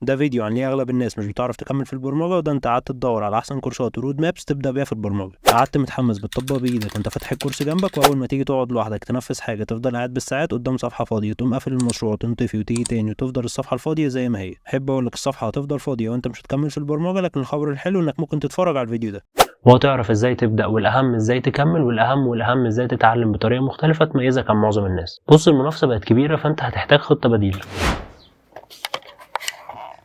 ده فيديو عن ليه اغلب الناس مش بتعرف تكمل في البرمجه، وده انت قعدت تدور على احسن كورسات و road maps تبدا بيها في البرمجه. قعدت متحمس بتطبق بايدك وانت فاتح الكورس جنبك، واول ما تيجي تقعد لوحدك تنفذ حاجة تفضل قاعد بالساعات قدام صفحة فاضيه، تقوم قافل المشروع وتنطفي وتيجي تاني وتفضل الصفحة الفاضيه زي ما هي. احب اقول لك الصفحة هتفضل فاضية وانت مش هتكمل في البرمجه، لكن الخبر الحلو انك ممكن تتفرج على الفيديو ده وهتعرف ازاي تبدأ، والأهم ازاي تكمل، والأهم والأهم ازاي تتعلم بطريقة مختلفة تميزك عن معظم الناس. بص، المنافسة بقت كبيرة، فانت هتحتاج خطة بديلة.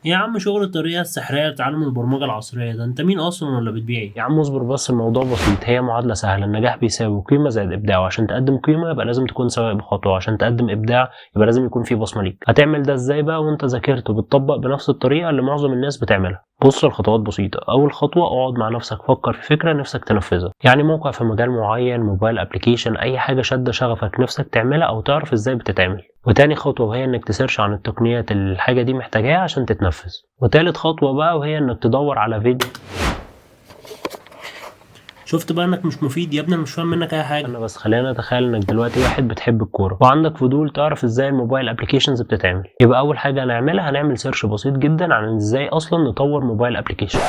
يا عم شغل الطريقة السحرية لتعلم البرمجة العصرية ده، انت مين اصلا ولا بتبيع ايه؟ يا عم اصبر بس، الموضوع بسيط، هي معادلة سهلة. النجاح بيساوي قيمة زائد إبداع، وعشان تقدم قيمة يبقى لازم تكون سابق بخطوة، وعشان تقدم إبداع يبقى لازم يكون في بصمة ليك. هتعمل ده ازاي بقى وانت ذاكرت وبتطبق بنفس الطريقة اللي معظم الناس بتعملها؟ بص، الخطوات بسيطة. أول خطوة، اقعد مع نفسك، فكر في فكرة نفسك تنفذها، يعني موقع في مجال معين، mobile application، أي حاجة شادة شغفك نفسك تعملها أو تعرف ازاي بتتعمل. وتاني خطوة وهي انك ت search عن التقنيات اللي الحاجة دي محتاجاها عشان تتنفذ. وتالت خطوة بقى وهي انك تدور على فيديو. شفت بقى انك مش مفيد يا ابني، انا مش فاهم منك اي حاجة. انا بس خلينا نتخيل انك دلوقتي واحد بتحب الكورة وعندك فضول تعرف ازاي ال mobile applications بتتعمل. يبقى اول حاجة هنعملها هنعمل search بسيط جدا عن ازاي اصلا نطور mobile application.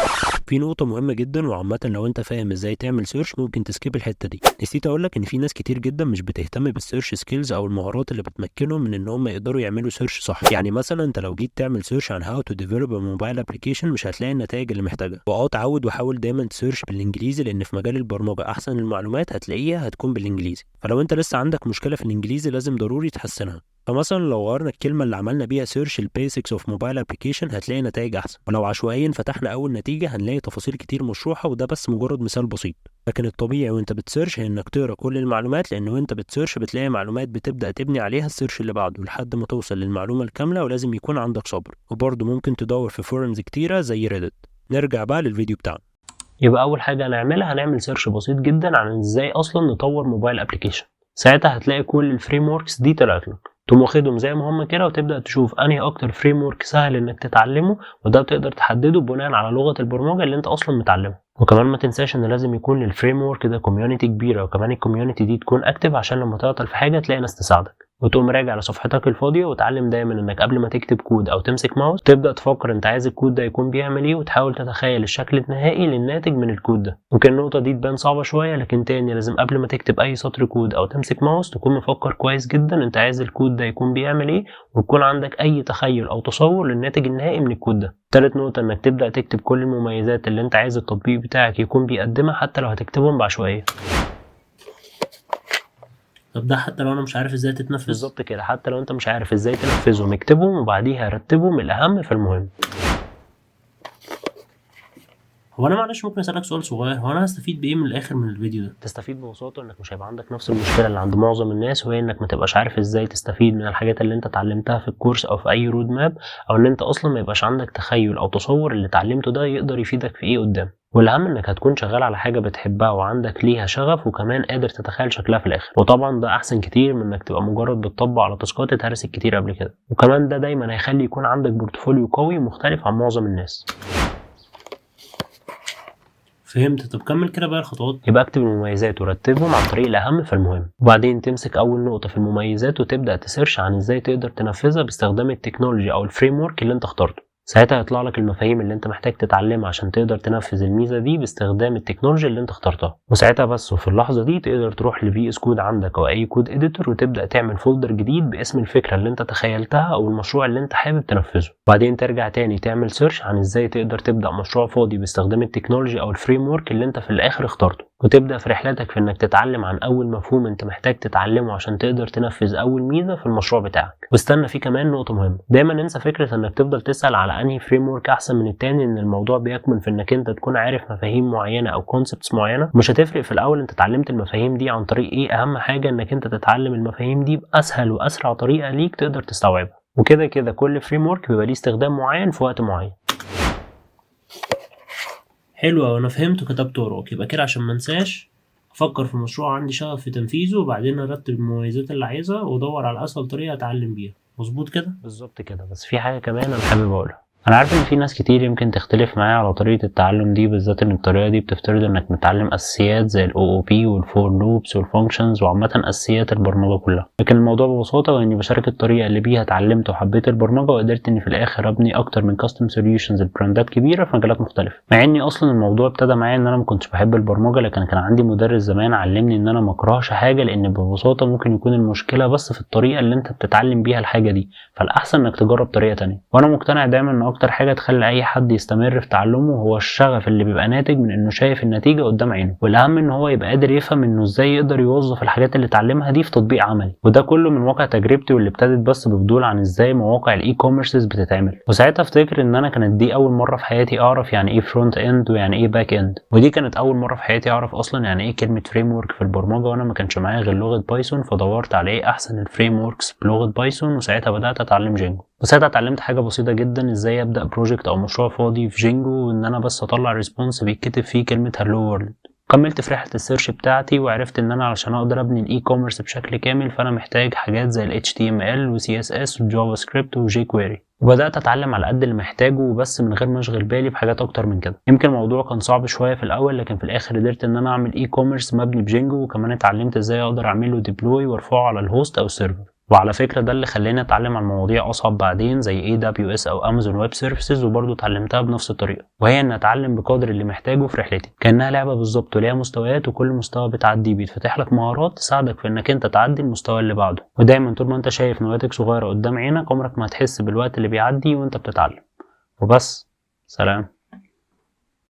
في نقطة مهمة جدا، وعامة لو انت فاهم ازاي تعمل search ممكن ت skip الحتة دي. نسيت اقولك ان في ناس كتير جدا مش بتهتم بال search skills او المهارات اللي بتمكنهم من ان هم يقدروا يعملوا search صح. يعني مثلا انت لو جيت تعمل search عن how to develop a mobile application مش هتلاقي النتائج اللي محتاجها. واه اتعود وحاول دايما ت search بالانجليزي، لان في مجال البرمجة احسن المعلومات هتلاقيها هتكون بالانجليزي. فلو انت لسه عندك مشكلة في الانجليزي لازم ضروري تحسنها. فمثلا لو غيرنا الكلمة اللي عملنا بيها search ال basics of mobile application هتلاقي نتائج أحسن. ولو عشوائيا فتحنا أول نتيجة هنلاقي تفاصيل كتير مشروحة، وده بس مجرد مثال بسيط. لكن الطبيعي وانت بت search هي انك تقرا كل المعلومات، لان وانت بت search بتلاقي معلومات بتبدا تبني عليها ال search اللي بعده لحد ما توصل للمعلومة الكامله، ولازم يكون عندك صبر. وبرضه ممكن تدور في forums كتيرة زي Reddit. نرجع بقى للفيديو بتاعنا. يبقى اول حاجة هنعملها هنعمل search بسيط جدا عن ازاي اصلا نطور mobile application. ساعتها هتلاقي كل ال frameworks دي طلعت لك، تقوم واخدهم زي ما هم كده وتبدا تشوف انهي اكتر framework سهل انك تتعلمه، وده بتقدر تحدده بناء على لغة البرمجة اللي انت اصلا متعلمها. وكمان ما تنساش ان لازم يكون لل framework ده community كبيره، وكمان ال community دي تكون active عشان لما تعطل في حاجة تلاقي ناس تساعدك. وتقوم راجع لصفحتك الفاضيه، وتعلم دايما انك قبل ما تكتب كود او تمسك ماوس تبدا تفكر انت عايز الكود ده يكون بيعمل ايه، وتحاول تتخيل الشكل النهائي للناتج من الكود ده. ممكن النقطة دي تبان صعبة شويه، لكن تاني لازم قبل ما تكتب اي سطر كود او تمسك ماوس تكون مفكر كويس جدا انت عايز الكود ده يكون بيعمل ايه، ويكون عندك اي تخيل او تصور للناتج النهائي من الكود ده. تالت نقطة انك تبدأ تكتب كل المميزات اللي انت عايز التطبيق بتاعك يكون بيقدمها، حتى لو هتكتبهم بعشوائية. طب ده حتى لو انا مش عارف ازاي تتنفذ؟ بالظبط كده، حتى لو انت مش عارف ازاي تنفذهم اكتبهم وبعديها رتبهم الاهم في المهم. هو انا معلش ممكن اسالك سؤال صغير؟ هو انا هستفيد بايه من الاخر من الفيديو ده؟ تستفيد ببساطة انك مش هيبقى عندك نفس المشكلة اللي عند معظم الناس، وهي انك ما تبقاش عارف ازاي تستفيد من الحاجات اللي انت اتعلمتها في الكورس او في اي road map، او ان انت اصلا ما يبقاش عندك تخيل او تصور اللي اتعلمته ده يقدر يفيدك في ايه قدام. والاهم انك هتكون شغال على حاجة بتحبها وعندك ليها شغف، وكمان قادر تتخيل شكلها في الاخر. وطبعا ده احسن كتير من انك تبقى مجرد بتطبق على task ات اتهرست كتير قبل كده. وكمان ده دايما هيخلي يكون عندك portfolio قوي مختلف عن معظم الناس. فهمت. طب كمل كده بقى الخطوات. يبقى اكتب المميزات ورتبهم عن طريق الاهم فالمهم، وبعدين تمسك اول نقطة في المميزات وتبدا ت search عن ازاي تقدر تنفذها باستخدام ال technology او ال framework اللي انت اخترته. ساعتها هيطلع لك المفاهيم اللي انت محتاج تتعلمها عشان تقدر تنفذ الميزة دي باستخدام ال technology اللي انت اخترتها. وساعتها بس وفي اللحظة دي تقدر تروح ل VS Code عندك او اي code editor وتبدا تعمل folder جديد باسم الفكرة اللي انت تخيلتها او المشروع اللي انت حابب تنفذه. وبعدين ترجع تاني تعمل search عن ازاي تقدر تبدا مشروع فاضي باستخدام ال technology او ال framework اللي انت في الاخر اخترته، وتبدا في رحلتك في انك تتعلم عن اول مفهوم انت محتاج تتعلمه عشان تقدر تنفذ اول ميزة في المشروع بتاعك. واستنى، في كمان نقطة مهمة، دايما انسى فكرة انك تفضل تسال على انهي framework احسن من التاني، ان الموضوع بيكمن في انك انت تكون عارف مفاهيم معينة او concepts معينة. مش هتفرق في الاول انت اتعلمت المفاهيم دي عن طريق ايه، اهم حاجة انك انت تتعلم المفاهيم دي باسهل واسرع طريقه ليك تقدر تستوعبها. وكده كده كل framework بيبقى ليه استخدام معين في وقت معين. حلو أوي، انا فهمت وكتبت وراك. يبقى كده عشان ما انساش، افكر في مشروع عندي شغف في تنفيذه، وبعدين ارتب المميزات اللي عايزها، وادور على اسهل طريقه اتعلم بيها. مظبوط كده؟ بالظبط كده. بس في حاجة كمان انا حابب اقولها. انا عارف ان في ناس كتير يمكن تختلف معايا على طريقه التعلم دي، بالذات ان الطريقة دي بتفترض انك متعلم اساسيات زي ال OOP وال for loops وال functions وعامة اساسيات البرمجة كلها. لكن الموضوع ببساطة هو اني بشارك الطريقة اللي بيها اتعلمت وحبيت البرمجة، وقدرت اني في الاخر ابني اكتر من custom solutions لبراندات كبيرة في مجالات مختلفة. مع اني اصلا الموضوع ابتدى معايا ان انا ما كنتش بحب البرمجة، لكن كان عندي مدرس زمان علمني ان انا ما اكرهش حاجة، لان ببساطة ممكن يكون المشكلة بس في الطريقة اللي انت بتتعلم بيها الحاجة دي، فالاحسن انك تجرب طريقه تانية. وانا مقتنع دايما ان اكتر حاجة تخلي اي حد يستمر في تعلمه هو الشغف اللي بيبقى ناتج من انه شايف النتيجة قدام عينه، والاهم ان هو يبقى قادر يفهم انه ازاي يقدر يوظف الحاجات اللي اتعلمها دي في تطبيق عملي. وده كله من واقع تجربتي واللي ابتدت بس بفضول عن ازاي مواقع ال e-commerces بتتعمل. وساعتها افتكر ان انا كانت دي اول مرة في حياتي اعرف يعني ايه front end ويعني ايه back end، ودي كانت اول مرة في حياتي اعرف اصلا يعني ايه كلمة framework في البرمجة، وانا ما كانش معايا غير لغة Python، فدورت على ايه احسن ال frameworks بلغه Python، وساعتها بدات اتعلم Django. وساعتها اتعلمت حاجة بسيطة جدا، ازاي ابدا project او مشروع فاضي في Django، وان انا بس اطلع response بيتكتب فيه كلمة hello world. كملت في رحله ال search بتاعتي، وعرفت ان انا علشان اقدر ابني ال e-commerce بشكل كامل فانا محتاج حاجات زي ال HTML و CSS و JavaScript و jQuery، وبدات اتعلم على قد اللي محتاجه وبس، من غير ما اشغل بالي بحاجات اكتر من كده. يمكن الموضوع كان صعب شوية في الاول، لكن في الاخر قدرت ان انا اعمل e-commerce مبني ب Django، وكمان اتعلمت ازاي اقدر اعمل له deploy وارفعه على ال host او ال server. وعلى فكرة ده اللي خلاني اتعلم عن مواضيع اصعب بعدين زي AWS او Amazon Web Services، وبرضه اتعلمتها بنفس الطريقة، وهي ان اتعلم بقدر اللي محتاجه في رحلتي، كانها لعبة بالظبط وليها مستويات، وكل مستوى بتعديه بيتفتح لك مهارات تساعدك في انك انت تعدي المستوى اللي بعده. ودايما طول ما انت شايف نواتج صغيرة قدام عينك عمرك ما هتحس بالوقت اللي بيعدي وانت بتتعلم. وبس، سلام.